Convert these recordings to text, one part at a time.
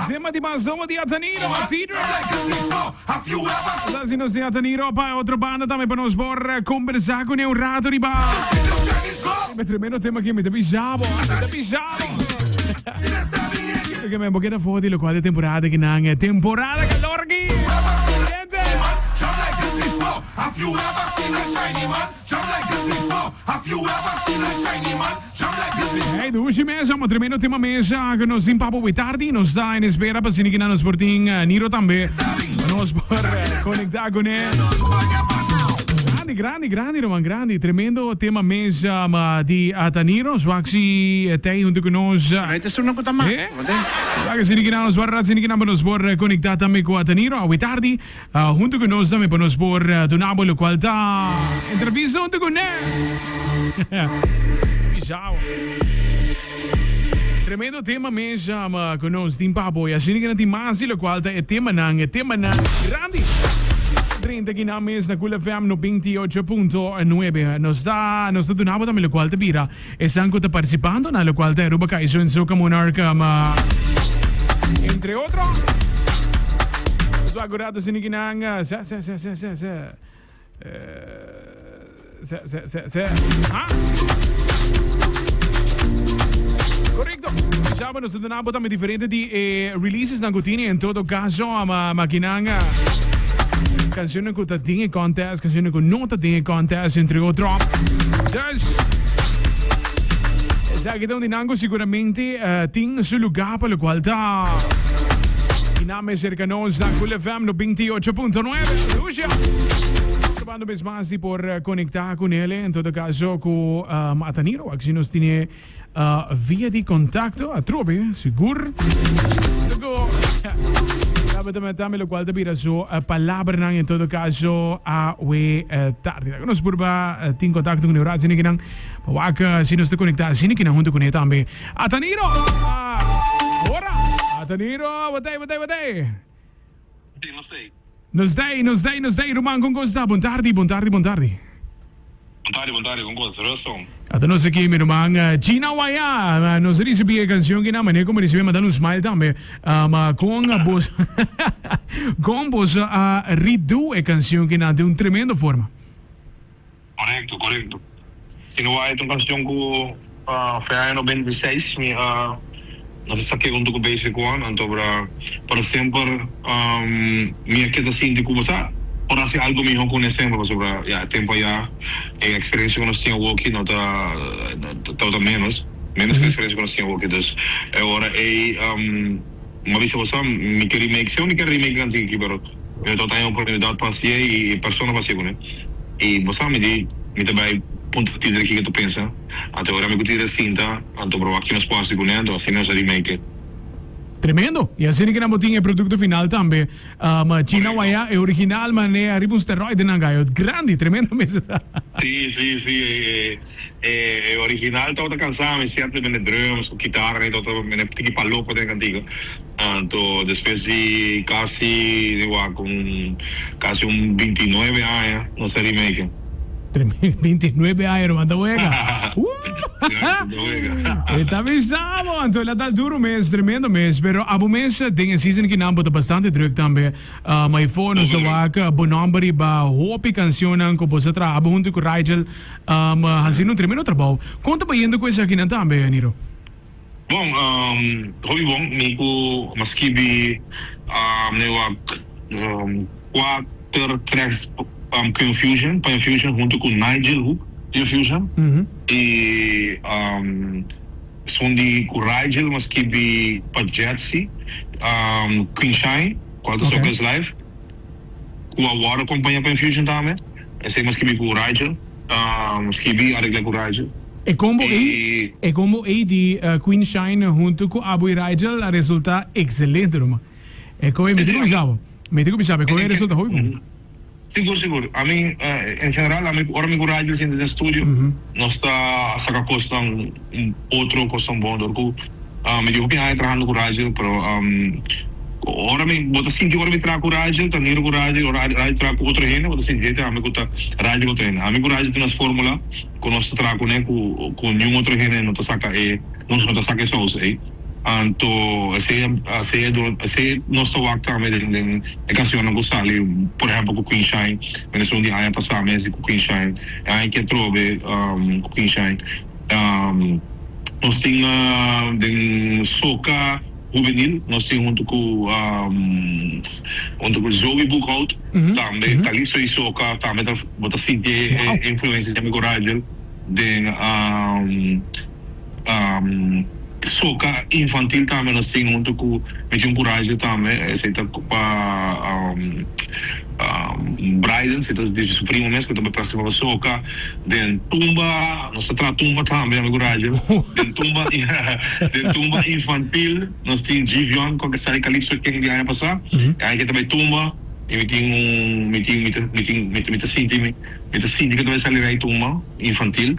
Tema di mas nobo di Ataniro, Atidra. Sa si nos tin Ataniro pa otro banda tambe pa nos por conversa con e un rato riba. Riba tremendo tema aki, mi ta bisa bo, mi ta bisa bo. Oke, men, bo keda for di locual de temporada aki nan, temporada calor aki. Gente! Hey, dushi mesa, un tremendo tema mesa ku nos tin papo we tardi. Nos ta en espera pa sini kina nos por tin Niro tambe. Nos por conecta con él. Grandi, grandi, grandi, Roman, grandi. Tremendo tema mesa ma di Ataniro. Zwak si tei junto con nos. Right is uno ku ta ma. Eh? Wak sini kina nos por sini kina nos por conecta tambe ku Ataniro. Awe tardi. Huntu ku nos tambe pa nos por duna bo lokual ta entrevista huntu ku ne. Pisao. Tremendo tema mes ku nos tin pa bo. Y asina ku nan tin mas di lokual ta e temanan, e temanan grandi. Drenta kinan mes na Cool FM 98.9. Nos ta, nos ta duna bo tambe lokual ta bira. Esnan ku ta partisipando na lokual ta Aruba Kaiso en Soca Monarch ma entre otro. Nos wak un rato sini kinan se se se se se se se se se se ha Correcto. Sabe nos ta duna bo tambe diferente di e releases nan ku tini en todo caso ma ma kinan cancionnan ku ta den e contest, cancionnan ku no ta den e contest entre otro. Dus, esaki ta un di nan ku siguramente tin su lugar pa locual ta Iname cerca nos na Cool FM 98.9. Lucia! Probando bes mas di por conecta con ele, en todo caso cu Ataniro, aki si nos tiene Via di contacto atrobe sigur luego tabata met tambe locual ta bira su palabranan en todo caso awe tardi. Laga nos purba tin contacto cu Neurad sinikinan pa wak si nos ta conecta sinikinan hunto cune tambe. Ataniro! Ora! Ataniro! Batey, batey, batey! Sí, nos tei. Nos tei, nos tei, nos tei, ruman, con cos ta? Bon tardi, bon tardi, bon tardi. Bon tardi, bon tardi, con cos? Ruston. Ata nos aki, mi ruman. China Waya, nos a ricibi e cancion kina, manera como ricibi, manda un smile tambe. Ma con bos, con bos a redo e cancion kina den un tremendo forma. Korekto, korekto. Si no wak e ta un kanshon ku fe aña 96 mi a nos a sak'é huntu ku Basic One, anto bra pero semper mi a keda sinti ku bo sa por hasi algu mihó ku ne semper pasobra ya e tempu ayá e eksperensia ku nos tin awoki no ta tabata ménos, ménos ku e eksperensia ku nos tin awoki. Dus e ora ei mi a bisa bo sa mi ke remake, semper mi ke remake e kantika aki pero Mi no tabata haña oportunidat pa hasié i e persona pa hasié kuné. I bo sa mi di, mi ta bai puntra Tidre kiko ta pensa. Anto ora mi ku Tidre sinta, anto proba ki nos por hasi kuné, anto asina nos a remake it. Tremendo! I asina ki nan bo tin e produkto final tambe. China waya e original mane ariba un steroide nan gayo. Grandi, tremendo mes e ta. Sí, sí, sí. E original tabata kansa mi sierto mene drums ku kitara i tabata mene tiki palopa den e kantiga. Anto despues di kasi di wak un kasi un bintinuebe aña nos a remake. Bintinuebe aña ruman ta wega. E ta bisa bo anto el a dal duro mes tremendo mes pero abo mes den e season kinan bo ta bastante druk tambe ma efo nos a wak bo nomber riba hopi cancionnan cu bo sa traha abo hunto cu Rigel haciendo un tremendo trabou. Con ta bayendo cu esakinan tambe Niro? Bon, hopi bon. Mi ku a skibi mi wak kuater tracks ku Infusion, pa Infusion huntu ku Nigel Hoek di Infusion. I esun di ku Rigel mi a skibi pa Jetzy, Queen Shine, kual ta Soca is Life. Ku a wòrdu akompañá pa Infusion tambe. Esei mi a skibi ku Rigel. Mi a skibi i areglá ku Rigel. E combo ei, e combo ei di Queen Shine huntu ku Abu i Rigel a resulta excelente ruman. E koe mi tin ku bisa bo, mi tin ku bisa bo e koe a resulta hopi bon. Sigur, sigur. Ami, en general, ami ora mi ku Rigel sinta den studio, nos ta saka kosnan otro, kosnan bon dor ku mi tin hopi aña trahando ku Rigel, pero ora mi, bo ta sinti ora mi traha ku Rigel, ta mira ku Rigel, ora Rigel traha ku otro hende, bo ta sinti e ami ku ta Rigel ku otro hende. Ami ku Rigel tin nos formula. Ku nos ta traha kuné ku ku niun otro hende no ta saka e nos no ta saka e sous ei. Anto esei esei esei nos ta wak tambe den den e cancionnan cu sali, por ehempel cu Queen Shine, mi esun di aña pasa mes di cu Queen Shine, e aña aki atrobe cu Queen Shine. Nos tin den soca hubenil nos tin hunto cu hunto cu Zoe Boekhout tambe, Calypso y soca tambe ta bo ta sinti e influencia di amigo Rigel den. Soca infantil tambe nos tin hunto cu mi tin un curaje tambe esey ta pa Bryden esey ta di su primo mes cu ta presta pa soca den tumba nos ta traha tumba tambe ami curaje den tumba den tumba infantil nos tin Givion cu a sali Calypso King di aña pasa e aña ke ta bay tumba y mi tin un mi tin mi ta mi tin mi ta sinti mi ta sinti cu ta bay sali rey tumba infantil.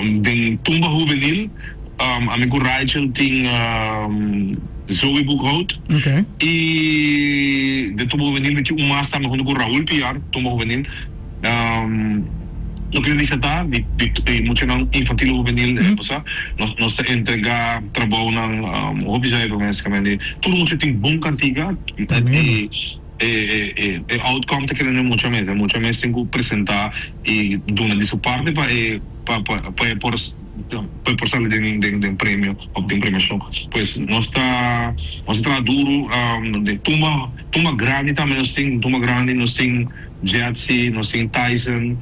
Den tumba hubenil ami ku Rachel tin Zoe Boekhout i den tumba hubenil mi tin un mas tambe huntu ku Raul Piar, tumba hubenil. Loke mi bisa ta di e muchanan infantil i hubenil bo sa nos ta entrega trabounan hopi zuiver mes tur mucha tin bon kantika i E e outcome ta keda den mucha mes. E mucha mes tin ku presentá i duna di su parti pa e pa pa pa e por pa e por sali den den den premio òf den premiashon. Pues nos ta nos ta traha duru den tumba tumba grandi tambe nos tin tumba grandi nos tin Jetsi nos tin Tyson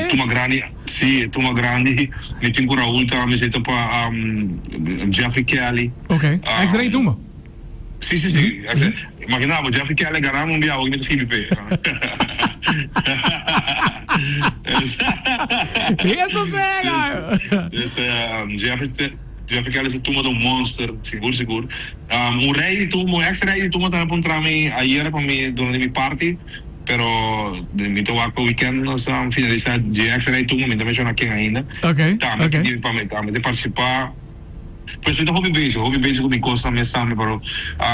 tumba grandi si tumba grandi mi tin ku Raul tambe esei ta pa Jeffrey Kelly. Okay, ex rey tumba. Sí, sí, sí. Imagina bo, Jeffrey Kelly gana un bia, awor mi ta skibi p'e. Eso sega! Dus, Jeffrey, Jeffrey Kelly su tumba ta un monster, sigur, sigur. Un rey di tumba, un ex rey di tumba tambe puntra mi ayera pa mi duna di mi parti, pero mi ta wak pa weekend nos finalisa dje ex rey tumba, mi no ta menciona ken ainda. Okay, Tambe okay. pa mi tambe ta participa. Pues mi ta hopi bezig, hopi bezig ku mi kosnan mes tambe, pero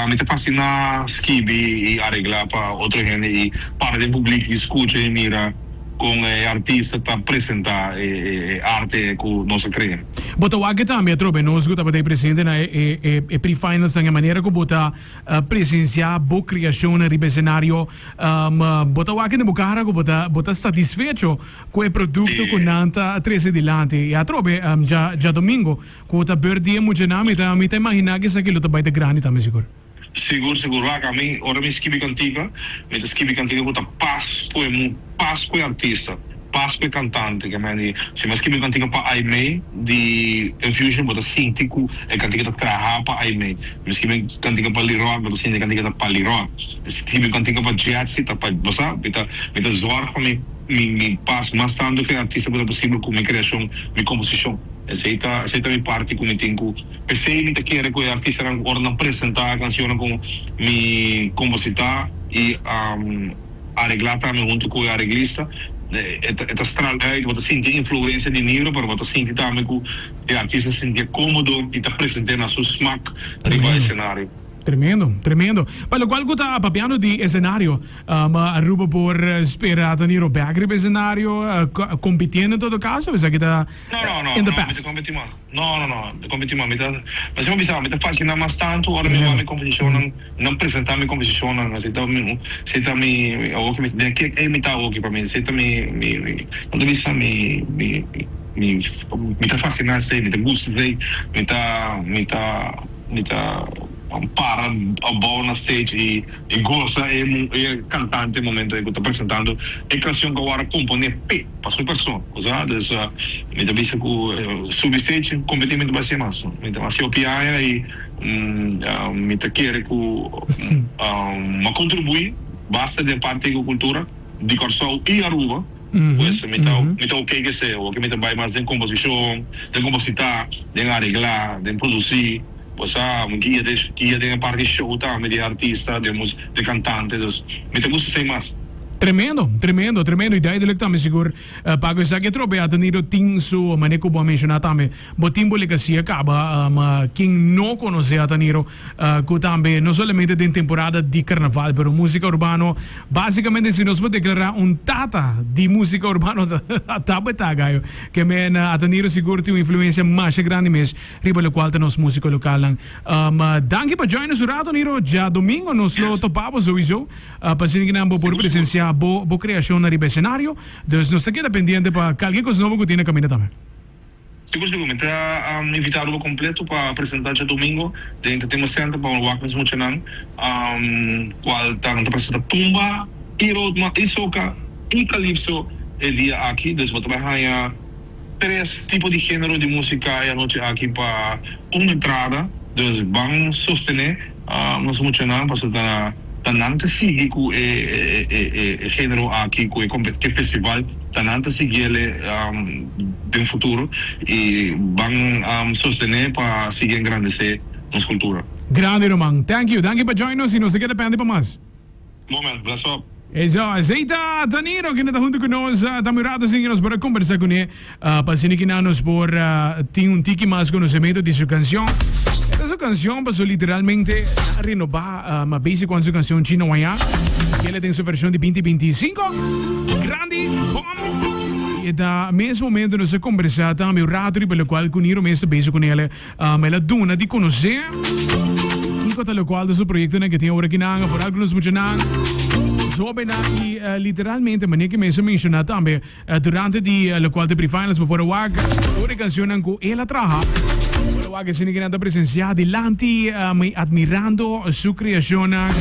mi ta fasina skibi i areglá pa otro hende i para den publik i skucha i mira kon e artista ta presentá e arte ku nos a krea. Bo ta wak tambe atrobe nos ku tabata ei presente na e e pre-finalsnan e manera ku bo ta presensiá bo kreashonnan riba esenario bo ta wak den bo kara ku bo ta bo ta satisfecho Ku e produkto ku nan ta trese dilanti. I atrobe djadomingo ku ta beurt di e muchanan mi ta mi ta imaginá ku esaki lo ta bai ta grandi tambe sigur. Sigur sigur wak ami ora mi skibi kantika mi ta skibi kantika ku ta pas ku e mu pas ku e artista pas ku e kantante ke men di si mi a skibi un kantika pa Aimee di Infusion bo ta sinti ku e kantika ta traha pa Aimee mi skibi un kantika pa Leroy bo ta sinti e kantika ta pa Leroy mi skibi un kantika pa Jetsi ta pa bo sa mi ta mi ta zorg pa mi. Mi mi pas mas tantu ku e artista ku ta posibel ku mi kreashon, mi komposishon. Esei ta esei ta mi parti ku mi tin ku p'esei mi ta kere ku e artistanan ku ora nan presentá e kanshonnan ku mi kompositá i areglá tambe huntu ku e areglista e ta e ta stral uit. Bo ta sinti e influensia di Niro pero bo ta sinti tambe ku e artista sintié kómodo i ta present'é na su smak riba esenario. Tremendo, tremendo. Pa locual cu ta papiando di escenario, Aruba por spera ta Niro bek riba escenario, compitiendo en todo caso, esaki ta No, no, no, in the no, mi ta past? competi mas. No, no, no, mi ta competi mas. Mi ta, mi siempre bisa, mi ta fascina mas tanto ora mi wak mi competicionnan, nan presenta mi competicionnan, esey ta mi, esey ta mi, awoki mi, den kick ey mi ta awoki pa mi, esey ta mi, mi, mi, no ta bisa mi, mi, mi, mi ta fascina esey, mi ta gusta esey, mi ta, mi ta. Mi ta para abou na stage y goza e cantante momento ey cu ta presentando e cancion cu awor a compone p'e, pa su persona, bo sa. Dus mi ta bisa cu subi stage competi mi ta bay haci'e mas. Mi ta haci hopi aña y mi ta kere cu m'a contribui basta den parti cu cultura di Corsou y Aruba. Pues mi ta mi ta ok ku esei awor ke mi ta bai mas den komposishon, den kompositá, den areglá, den produsí. Bo sa mi guia den guia den e parti show tambe di e artista, den mus den kantante, dus mi ta gusta esei mas. Tremendo, tremendo, tremendo. Y duidelijk tambe sigur pa cu esaki atrobe Ateniro tin su manera cu bo a menciona tambe. Bo tin bo legacia caba ma ken no conoce Ateniro cu tambe no solamente den temporada di carnaval pero musica urbano basicamente si nos por declara un tata di musica urbano ta bo e ta gayo. Ke men Ateniro sigur tin un influencia masha grandi mes riba locual ta nos musico localnan. Danki pa join nos un rato Niro. Djadomingo nos lo topa bo souiso. Pa asina ki nan bo por presencia bo bo creacionnan riba escenario. Dus nos ta keda pendiente pa kalke cos nobo cu tin na caminda tambe. Sigur sigur, mi ta invita Aruba completo pa presenta djadomingo den Entertainment Center pa wak nos muchanan cual ta nan ta presenta tumba y roadma y soca y calypso e dia aki. Dus bo ta bay haya Tres tipo di genero di musica e anochi aki pa un entrada, dus ban sostene nos muchanan pasobra ta nan ta sigui cu e genero aki cu e festival ta nan ta siguiele den futuro y ban sostene pa sigui engrandece nos cultura. Grandi ruman. Thank you. Danki pa join nos y nos ta keda pende pa mas. Moment, bless up. Eso, esey ta Taniro kende ta hunto cu nos. Ta muy rato sin que nos por a conversa cune pa asina ki nan nos por tin un tiki mas conocemento di su cancion. E ta su cancion paso literalmente nan a renoba ma basic one su cancion Chino Wayá. Kele den su version di binti binti i sinku. Grandi, bom. Y e ta mes momento nos a conversa tambe un rato riba locual cu Niro mes ta bezig cunele. El a duna di konosé kiko ta lokual ta su proyektonan ke tin ora kinan, foral ku nos muchanan, nos hóbennan i literalmente manera ke mes a menshoná tambe durante di lokual ta pre-finals bo por a wak tur e kanshonnan ku el a traha, bo por a wak esei kinan ta presensiá dilanti admirando su kreashonnan.